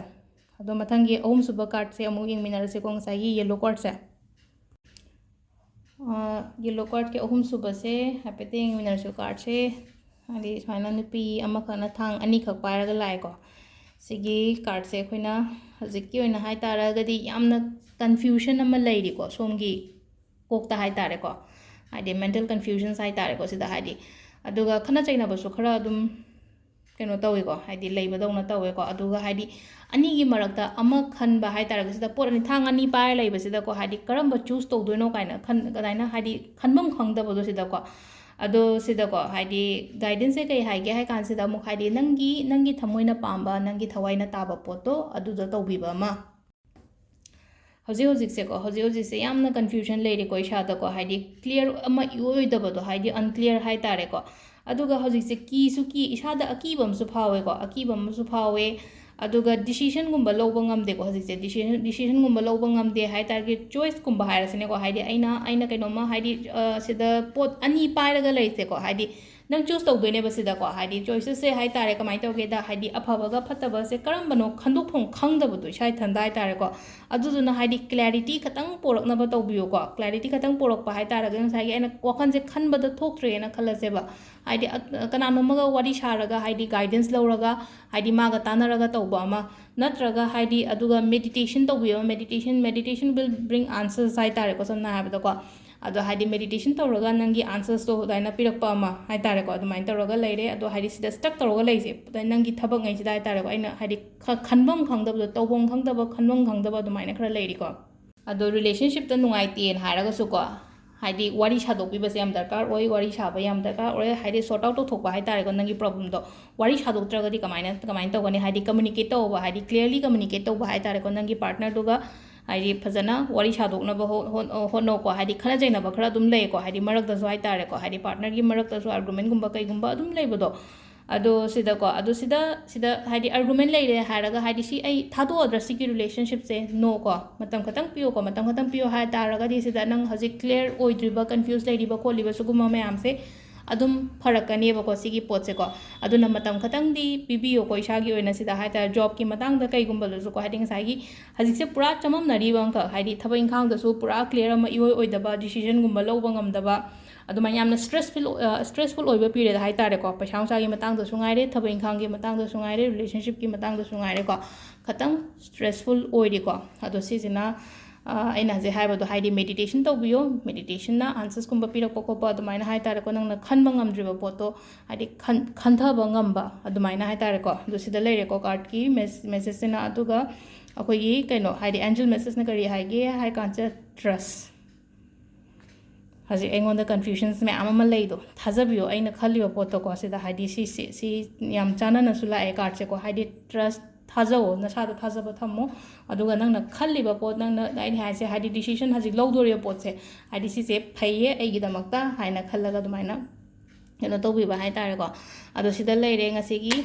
ꯑꯗꯣ ꯃꯊꯪꯒꯤ ꯑꯍꯨꯝꯁꯨꯕ cardꯁꯦ ꯑꯃꯨꯛ ꯌꯦꯡꯃꯤꯟꯅꯔꯁꯦꯀꯣ, ꯉꯁꯥꯏꯒꯤ yellow cardꯁꯦ꯫ Yellow cardꯀꯤ ꯑꯍꯨꯝꯁꯨꯕꯁꯦ ꯍꯥꯏꯐꯦꯠꯇ ꯌꯦꯡꯃꯤꯟꯅꯔꯁꯦ cardꯁꯦ꯫ ꯍꯥꯏꯗꯤ ꯁꯨꯃꯥꯏꯅ ꯅꯨꯄꯤ ꯑꯃꯈꯛꯅ ꯊꯥꯡ ꯑꯅꯤꯈꯛ ꯄꯥꯏꯔꯒ ꯂꯥꯛꯑꯦꯀꯣ꯫ ꯁꯤꯒꯤ cardꯁꯦ ꯑꯩꯈꯣꯏꯅ ꯍꯧꯖꯤꯛꯀꯤ ꯑꯣꯏꯅ ꯍꯥꯏ ꯇꯥꯔꯒꯗꯤ ꯌꯥꯝꯅ confusion ꯑꯃ ꯂꯩꯔꯤꯀꯣ, ꯁꯣꯝꯒꯤ ꯀꯣꯛꯇ ꯍꯥꯏ ꯇꯥꯔꯦꯀꯣ꯫ ꯍꯥꯏꯗꯤ mental confusions ꯍꯥꯏ ꯇꯥꯔꯦꯀꯣ ꯁꯤꯗ꯫ ꯍꯥꯏꯗꯤ ꯑꯗꯨꯒ ꯈꯠꯅ ꯆꯩꯅꯕꯁꯨ ꯈꯔ ꯑꯗꯨꯝ ꯀꯩꯅꯣ ꯇꯧꯋꯤꯀꯣ, ꯍꯥꯏꯗꯤ ꯂꯩꯕꯗꯧꯅ ꯇꯧꯋꯦꯀꯣ꯫ ꯑꯗꯨꯒ ꯍꯥꯏꯗꯤ ꯑꯅꯤꯒꯤ ꯃꯔꯛꯇ ꯑꯃ ꯈꯟꯕ ꯍꯥꯏ ꯇꯥꯔꯒꯗꯤ, ꯁꯤꯗ ꯄꯣꯠ ꯑꯅꯤ, ꯊꯥꯡ ꯑꯅꯤ ꯄꯥꯏꯔ ꯂꯩꯕꯁꯤꯗꯀꯣ, ꯍꯥꯏꯗꯤ ꯀꯔꯝꯕ choose ꯇꯧꯗꯣꯏꯅꯣ ꯀꯥꯏꯅ ꯈꯟ-, ꯑꯗꯨꯃꯥꯏꯅ ꯍꯥꯏꯗꯤ ꯈꯟꯐꯝ ꯈꯪꯗꯕꯗꯣ ꯁꯤꯗꯀꯣ꯫ ꯑꯗꯣ ꯁꯤꯗꯀꯣ ꯍꯥꯏꯗꯤ guidanceꯁꯦ ꯀꯩ ꯍꯥꯏꯒꯦ ꯍꯥꯏ ꯀꯥꯟꯁꯤꯗ, ꯑꯃꯨꯛ ꯍꯥꯏꯗꯤ ꯅꯪꯒꯤ, ꯅꯪꯒꯤ ꯊꯃꯣꯏꯅ ꯄꯥꯝꯕ, ꯅꯪꯒꯤ ꯊꯋꯥꯏꯅ ꯇꯥꯕ ꯄꯣꯠꯇꯣ ꯑꯗꯨꯗ ꯇꯧꯕꯤꯕ ꯑꯃ꯫ ꯍꯧꯖꯤꯛ ꯍꯧꯖꯤꯛꯁꯦꯀꯣ, ꯍꯧꯖꯤꯛ ꯍꯧꯖꯤꯛꯁꯦ ꯌꯥꯝꯅ confusion ꯂꯩꯔꯦꯀꯣ ꯏꯁꯥꯗꯀꯣ, ꯍꯥꯏꯗꯤ clear ꯑꯃ ꯏꯑꯣꯏ ꯑꯣꯏꯗꯕꯗꯣ, ꯍꯥꯏꯗꯤ unclear ꯍꯥꯏ ꯇꯥꯔꯦꯀꯣ꯫ ꯑꯗꯨꯒ ꯍꯧꯖꯤꯛꯁꯦ ꯀꯤꯁꯨ ꯀꯤ, ꯏꯁꯥꯗ ꯑꯀꯤꯕ ꯑꯃꯁꯨ ꯐꯥꯎꯋꯦꯀꯣ, ꯑꯀꯤꯕ ꯑꯃꯁꯨ ꯐꯥꯎꯋꯦ꯫ ꯑꯗꯨꯒ decisionꯒꯨꯝꯕ ꯂꯧꯕ ꯉꯝꯗꯦꯀꯣ ꯍꯧꯖꯤꯛꯁꯦ, decision, decisionꯒꯨꯝꯕ ꯂꯧꯕ ꯉꯝꯗꯦ ꯍꯥꯏ ꯇꯥꯔꯒꯗꯤ, choiceꯀꯨꯝꯕ ꯍꯥꯏꯔꯁꯤꯅꯦꯀꯣ, ꯍꯥꯏꯗꯤ ꯑꯩꯅ, ꯑꯩꯅ ꯀꯩꯅꯣꯝꯃ, ꯍꯥꯏꯗꯤ, ꯑ, ꯁꯤꯗ ꯄꯣꯠ ꯑꯅꯤ ꯄꯥꯏꯔꯒ ꯂꯩꯁꯦꯀꯣ, ꯍꯥꯏꯗꯤ ꯅꯪ choose ꯇꯧꯗꯣꯏꯅꯦꯕ ꯁꯤꯗꯀꯣ, ꯍꯥꯏꯗꯤ choicesꯁꯦ ꯍꯥꯏ ꯇꯥꯔꯦ, ꯀꯃꯥꯏꯅ ꯇꯧꯒꯦꯗ, ꯍꯥꯏꯗꯤ ꯑꯐꯕꯒ ꯐꯠꯇꯕꯁꯦ ꯀꯔꯝꯕꯅꯣ ꯈꯟꯗꯣꯛꯐꯝ ꯈꯪꯗꯕꯗꯣ ꯏꯁꯥ ꯏꯊꯟꯗ ꯍꯥꯏ ꯇꯥꯔꯦꯀꯣ꯫ ꯑꯗꯨꯗꯨꯅ ꯍꯥꯏꯗꯤ clarity ꯈꯇꯪ ꯄꯣꯔꯛꯅꯕ ꯇꯧꯕꯤꯌꯨꯀꯣ, clarity ꯈꯇꯪ ꯄꯣꯔꯛꯄ ꯍꯥꯏ ꯇꯥꯔꯒꯗꯤ, ꯉꯁꯥꯏꯒꯤ ꯑꯩꯅ ꯋꯥꯈꯜꯁꯦ ꯈꯟꯕꯗ ꯊꯣꯛꯇ꯭ꯔꯦꯅ ꯈꯜꯂꯁꯦꯕ, ꯍꯥꯏꯗꯤ ꯑ-, ꯀꯅꯥꯅꯣꯝꯃꯒ ꯋꯥꯔꯤ ꯁꯥꯔꯒ, ꯍꯥꯏꯗꯤ guidance ꯂꯧꯔꯒ, ꯍꯥꯏꯗꯤ ꯃꯥꯒ ꯇꯥꯟꯅꯔꯒ ꯇꯧꯕ ꯑꯃ, ꯅꯠꯇ꯭ꯔꯒ ꯍꯥꯏꯗꯤ ꯑꯗꯨꯒ meditation ꯇꯧꯕꯤꯌꯣ, meditation, meditation will bring answers ꯍꯥꯏ ꯇꯥꯔꯦꯀꯣ, ꯁꯝꯅ ꯍꯥꯏꯔꯕꯗꯀꯣ꯫ ꯑꯗꯣ ꯍꯥꯏꯗꯤ meditation ꯇꯧꯔꯒ ꯅꯪꯒꯤ answersꯇꯣ ꯑꯗꯨꯃꯥꯏꯅ ꯄꯤꯔꯛꯄ ꯑꯃ ꯍꯥꯏ ꯇꯥꯔꯦꯀꯣ, ꯑꯗꯨꯃꯥꯏꯅ ꯇꯧꯔꯒ ꯂꯩꯔꯦ꯫ ꯑꯗꯣ ꯍꯥꯏꯗꯤ ꯁꯤꯗ stuck ꯇꯧꯔꯒ ꯂꯩꯁꯦ, ꯑꯗ ꯅꯪꯒꯤ ꯊꯕꯛꯉꯩꯁꯤꯗ ꯍꯥꯏ ꯇꯥꯔꯦꯀꯣ, ꯑꯩꯅ ꯍꯥꯏꯗꯤ ꯈ-, ꯈꯟꯐꯝ ꯈꯪꯗꯕꯗꯣ, ꯇꯧꯐꯝ ꯈꯪꯗꯕ, ꯈꯟꯐꯝ ꯈꯪꯗꯕ ꯑꯗꯨꯃꯥꯏꯅ ꯈꯔ ꯂꯩꯔꯤꯀꯣ꯫ ꯑꯗꯣ relationshipꯇ ꯅꯨꯡꯉꯥꯏꯇꯦꯅ ꯍꯥꯏꯔꯒꯁꯨꯀꯣ, ꯍꯥꯏꯗꯤ ꯋꯥꯔꯤ ꯁꯥꯗꯣꯛꯄꯤꯕꯁꯦ ꯌꯥꯝ ꯗꯔꯀꯥꯔ ꯑꯣꯏ, ꯋꯥꯔꯤ ꯁꯥꯕ ꯌꯥꯝ ꯗꯔꯀꯥꯔ ꯑꯣꯏ, ꯍꯥꯏꯗꯤ sort out ꯇꯧꯊꯣꯛꯄ ꯍꯥꯏ ꯇꯥꯔꯦꯀꯣ ꯅꯪꯒꯤ problemꯗꯣ꯫ ꯋꯥꯔꯤ ꯁꯥꯗꯣꯛꯇ꯭ꯔꯒꯗꯤ ꯀꯃꯥꯏꯅ, ꯀꯃꯥꯏꯅ ꯇꯧꯒꯅꯤ? ꯍꯥꯏꯗꯤ communicate ꯇꯧꯕ, ꯍꯥꯏꯗꯤ clearly communicate ꯇꯧꯕ ꯍꯥꯏ ꯇꯥꯔꯦꯀꯣ ꯅꯪꯒꯤ partnerꯗꯨꯒ, ꯍꯥꯏꯗꯤ ꯐꯖꯅ ꯋꯥꯔꯤ ꯁꯥꯗꯣꯛꯅꯕ ꯍꯣ-, ꯍꯣꯠ-, ꯍꯣꯠꯅꯧꯀꯣ꯫ ꯍꯥꯏꯗꯤ ꯈꯠꯅ ꯆꯩꯅꯕ ꯈꯔ ꯑꯗꯨꯝ ꯂꯩꯀꯣ, ꯍꯥꯏꯗꯤ ꯃꯔꯛꯇꯁꯨ ꯍꯥꯏ ꯇꯥꯔꯦꯀꯣ, ꯍꯥꯏꯗꯤ partnerꯒꯤ ꯃꯔꯛꯇꯁꯨ argumentꯒꯨꯝꯕ ꯀꯩꯒꯨꯝꯕ ꯑꯗꯨꯝ ꯂꯩꯕꯗꯣ꯫ ꯑꯗꯣ ꯁꯤꯗꯀꯣ, ꯑꯗꯣ ꯁꯤꯗ, ꯁꯤꯗ ꯍꯥꯏꯗꯤ argument ꯂꯩꯔꯦ ꯍꯥꯏꯔꯒ, ꯍꯥꯏꯗꯤ ꯁꯤ ꯑꯩ ꯊꯥꯗꯣꯛꯑꯗ꯭ꯔꯥ ꯁꯤꯒꯤ relationshipꯁꯦ? No ꯀꯣ, ꯃꯇꯝ ꯈꯛꯇꯪ ꯄꯤꯌꯨꯀꯣ, ꯃꯇꯝ ꯈꯛꯇꯪ ꯄꯤꯌꯨ ꯍꯥꯏ ꯇꯥꯔꯒꯗꯤ, ꯁꯤꯗ ꯅꯪ ꯍꯧꯖꯤꯛ clear ꯑꯣꯏꯗ꯭ꯔꯤꯕ, confuse ꯂꯩꯔꯤꯕ ꯈꯣꯠꯂꯤꯕ ꯁꯤꯒꯨꯝꯕ ꯃꯌꯥꯝꯁꯦ ꯑꯗꯨꯝ ꯐꯔꯛꯀꯅꯦꯕꯀꯣ ꯁꯤꯒꯤ ꯄꯣꯠꯁꯦꯀꯣ꯫ ꯑꯗꯨꯅ ꯃꯇꯝ ꯈꯇꯪꯗꯤ ꯄꯤꯕꯤꯌꯣꯀꯣ ꯏꯁꯥꯒꯤ ꯑꯣꯏꯅ ꯁꯤꯗ ꯍꯥꯏꯇꯥꯔꯦ꯫ ꯖꯣꯕꯀꯤ ꯃꯇꯥꯡꯗ ꯀꯩꯒꯨꯝꯕꯗꯁꯨꯀꯣ, ꯍꯥꯏꯗꯤ ꯉꯁꯥꯏꯒꯤ ꯍꯧꯖꯤꯛꯁꯦ ꯄꯨꯔꯥ ꯆꯃꯝꯅꯔꯤꯕ ꯑꯃꯈꯛ, ꯍꯥꯏꯗꯤ ꯊꯕꯛ ꯏꯪꯈꯥꯡꯗꯁꯨ ꯄꯨꯔꯥ ꯀ꯭ꯂꯤꯌꯥꯔ ꯑꯃ ꯏꯑꯣꯏ ꯑꯣꯏꯗꯕ, ꯗꯤꯁꯤꯖꯟꯒꯨꯝꯕ ꯂꯧꯕ ꯉꯝꯗꯕ, ꯑꯗꯨꯃꯥꯏꯅ ꯌꯥꯝꯅ ꯁ꯭ꯇ꯭ꯔꯦꯁꯐꯨꯜ, ꯑ, ꯁ꯭ꯇ꯭ꯔꯦꯁꯐꯨꯜ ꯑꯣꯏꯕ ꯄꯤꯔꯤꯌꯗ ꯍꯥꯏꯇꯥꯔꯦꯀꯣ꯫ ꯄꯩꯁꯥ ꯅꯨꯡꯁꯥꯒꯤ ꯃꯇꯥꯡꯗꯁꯨ ꯉꯥꯏꯔꯦ, ꯊꯕꯛ ꯏꯪꯈꯥꯡꯒꯤ ꯃꯇꯥꯡꯗꯁꯨ ꯉꯥꯏꯔꯦ, ꯔꯤꯂꯦꯁꯟꯁꯤꯞꯀꯤ ꯃꯇꯥꯡꯗꯁꯨ ꯉꯥꯏꯔꯦꯀꯣ, ꯈꯇꯪ ꯁ꯭ꯇ꯭ꯔꯦꯁꯐꯨꯜ ꯑꯣꯏꯔꯤꯀꯣ꯫ ꯑꯗꯣ ꯁꯤꯁꯤꯅ, ꯑ, ꯑꯩꯅ ꯍꯧꯖꯤꯛ ꯍꯥꯏꯕꯗꯣ, ꯍꯥꯏꯗꯤ ꯃꯦꯗꯤꯇꯦꯁꯟ ꯇꯧꯕꯤꯌꯣ꯫ ꯃꯦꯗꯤꯇꯦꯁꯟꯅ ꯑꯟꯁꯔꯁꯀꯨꯝꯕ ꯄꯤꯔꯛꯄ ꯈꯣꯠꯄ ꯑꯗꯨꯃꯥꯏꯅ ꯍꯥꯏꯇꯥꯔꯦꯀꯣ, ꯅꯪꯅ ꯈꯟꯕ ꯉꯝꯗ꯭ꯔꯤꯕ ꯄꯣꯠꯇꯣ, ꯍꯥꯏꯗꯤ ꯈꯟ-, ꯈꯟꯊꯕ ꯉꯝꯕ ꯑꯗꯨꯃꯥꯏꯅ ꯍꯥꯏꯇꯥꯔꯦꯀꯣ꯫ ꯑꯗꯣ ꯁꯤꯗ ꯂꯩꯔꯦꯀꯣ ꯀꯥꯔꯠꯀꯤ ꯃꯦꯁ-, ꯃꯦꯁꯦꯖꯁꯤꯅ꯫ ꯑꯗꯨꯒ ꯑꯩꯈꯣꯏꯒꯤ ꯀꯩꯅꯣ, ꯍꯥꯏꯗꯤ ꯑꯦꯟꯖꯦꯜ ꯃꯦꯁꯦꯖꯅ ꯀꯔꯤ ꯍꯥꯏꯒꯦ ꯍꯥꯏ ꯀꯥꯟꯁꯤꯗ, ꯇ꯭ꯔꯁ꯫ ꯍꯧꯖꯤꯛ ꯑꯩꯉꯣꯟꯗ ꯀꯟꯐ꯭ꯌꯨꯖꯟꯁ ꯃꯌꯥꯝ ꯑꯃ ꯂꯩꯗꯣ, ꯊꯥꯖꯕꯤꯌꯣ ꯑꯩꯅ ꯈꯜꯂꯤꯕ ꯄꯣꯠꯇꯣꯀꯣ꯫ ꯁꯤꯗ ꯍꯥꯏꯗꯤ ꯁꯤ, ꯁꯤ, ꯁꯤ ꯌꯥꯝ ꯆꯥꯟꯅꯅꯁꯨ ꯂꯥꯛꯑꯦ ꯀꯥꯔꯠꯁꯦꯀꯣ꯫ ꯍꯥꯏꯗꯤ ꯇ꯭ꯔꯁ, ꯊꯥꯖꯧꯋꯣ, ꯅꯁꯥꯗ ꯊꯥꯖꯕ ꯊꯝꯃꯣ꯫ ꯑꯗꯨꯒ ꯅꯪꯅ ꯈꯜꯂꯤꯕ ꯄꯣꯠ, ꯅꯪꯅ, ꯑꯩꯅ ꯍꯥꯏꯁꯦ, ꯍꯥꯏꯗꯤ ꯗꯤꯁꯤꯖꯟ ꯍꯧꯖꯤꯛ ꯂꯧꯗꯣꯔꯤꯕ ꯄꯣꯠꯁꯦ, ꯍꯥꯏꯗꯤ ꯁꯤꯁꯦ ꯐꯩꯌꯦ ꯑꯩꯒꯤꯗꯃꯛꯇ ꯍꯥꯏꯅ ꯈꯜꯂꯒ ꯑꯗꯨꯃꯥꯏꯅ ꯀꯩꯅꯣ ꯇꯧꯕꯤꯕ ꯍꯥꯏꯇꯥꯔꯦꯀꯣ꯫ ꯑꯗꯣ ꯁꯤꯗ ꯂꯩꯔꯦ ꯉꯁꯤꯒꯤ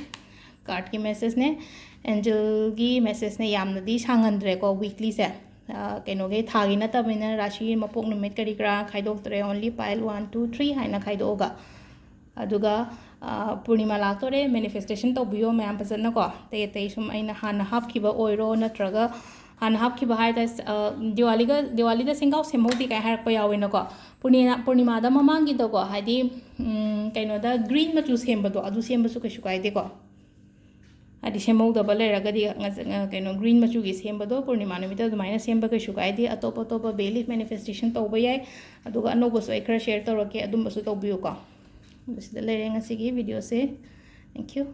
ꯀꯥꯔꯠꯀꯤ ꯃꯦꯁꯦꯖꯅꯦ꯫ ꯑꯦꯟꯖꯦꯜꯒꯤ ꯃꯦꯁꯦꯖꯅꯦ, ꯌꯥꯝꯅꯗꯤ ꯁꯥꯡꯍꯟꯗ꯭ꯔꯦꯀꯣ ꯋꯤꯛꯂꯤꯁꯦ꯫ ꯑ, ꯀꯩꯅꯣꯒꯤ ꯊꯥꯒꯤ ꯅꯠꯇꯕꯅꯤꯅ ꯔꯥꯁꯤ, ꯃꯄꯣꯛ ꯅꯨꯃꯤꯠ ꯀꯔꯤ ꯀꯔꯥ ꯈꯥꯏꯗꯣꯛꯇ꯭ꯔꯦ, only pile one, two, three ꯍꯥꯏꯅ ꯈꯥꯏꯗꯣꯛꯑꯒ꯫ ꯑꯗꯨꯒ, ꯑ, ꯄꯨꯔꯅꯤꯃꯥ ꯂꯥꯛꯇꯣꯔꯦ, ꯃꯦꯅꯤꯐꯦꯁꯇꯦꯁꯟ ꯇꯧꯕꯤꯌꯣ ꯃꯌꯥꯝ ꯐꯖꯅꯀꯣ꯫ ꯑꯇꯩ ꯑꯇꯩ ꯁꯨꯝ ꯑꯩꯅ ꯍꯥꯟꯅ ꯍꯥꯞꯈꯤꯕ ꯑꯣꯏꯔꯣ, ꯅꯠꯇ꯭ꯔꯒ ꯍꯥꯟꯅ ꯍꯥꯞꯈꯤꯕ ꯍꯥꯏ ꯇꯥꯔꯦ, ꯑ, ꯗꯤꯋꯥꯂꯤꯒ, ꯗꯤꯋꯥꯂꯤꯗ ꯁꯦꯡꯒꯥꯎ ꯁꯦꯝꯍꯧꯗꯦ ꯀꯥꯏ ꯍꯥꯏꯔꯛꯄ ꯌꯥꯎꯋꯦꯅꯀꯣ꯫ ꯄꯨꯔꯅꯤꯅ-, ꯄꯨꯔꯅꯤꯃꯥꯗ ꯃꯃꯥꯡꯒꯤꯗꯀꯣ, ꯍꯥꯏꯗꯤ, ꯎꯝ, ꯀꯩꯅꯣꯗ ꯒ꯭ꯔꯤꯟ ꯃꯆꯨ ꯁꯦꯝꯕꯗꯣ, ꯑꯗꯨ ꯁꯦꯝꯕꯁꯨ ꯀꯩꯁꯨ ꯀꯥꯏꯗꯦꯀꯣ꯫ ꯍꯥꯏꯗꯤ ꯁꯦꯝꯍꯧꯗꯕ ꯂꯩꯔꯒꯗꯤ, ꯉꯁ-, ꯉ-, ꯀꯩꯅꯣ, ꯒ꯭ꯔꯤꯟ ꯃꯆꯨꯒꯤ ꯁꯦꯝꯕꯗꯣ ꯄꯨꯔꯅꯤꯃꯥ ꯅꯨꯃꯤꯠꯇ ꯑꯗꯨꯃꯥꯏꯅ ꯁꯦꯝꯕ ꯀꯩꯁꯨ ꯀꯥꯏꯗꯦ꯫ ꯑꯇꯣꯞ ꯑꯇꯣꯞꯄ ꯕꯦꯂꯤꯐ ꯃꯦꯅꯤꯐꯦꯁꯇꯦꯁꯟ ꯇꯧꯕ ꯌꯥꯏ꯫ ꯑꯗꯨꯒ ꯑꯅꯧꯕꯁꯨ ꯑꯩ ꯈꯔ ꯁꯤꯌꯔ ꯇꯧꯔꯛꯀꯦ, ꯑꯗꯨꯝꯕꯁꯨ ꯇꯧꯕꯤꯌꯨꯀꯣ꯫ ꯑꯗꯨ ꯁꯤꯗ ꯂꯩꯔꯦ ꯉꯁꯤꯒꯤ ꯚꯤꯗꯤꯑꯣꯁꯦ꯫ Thank you꯫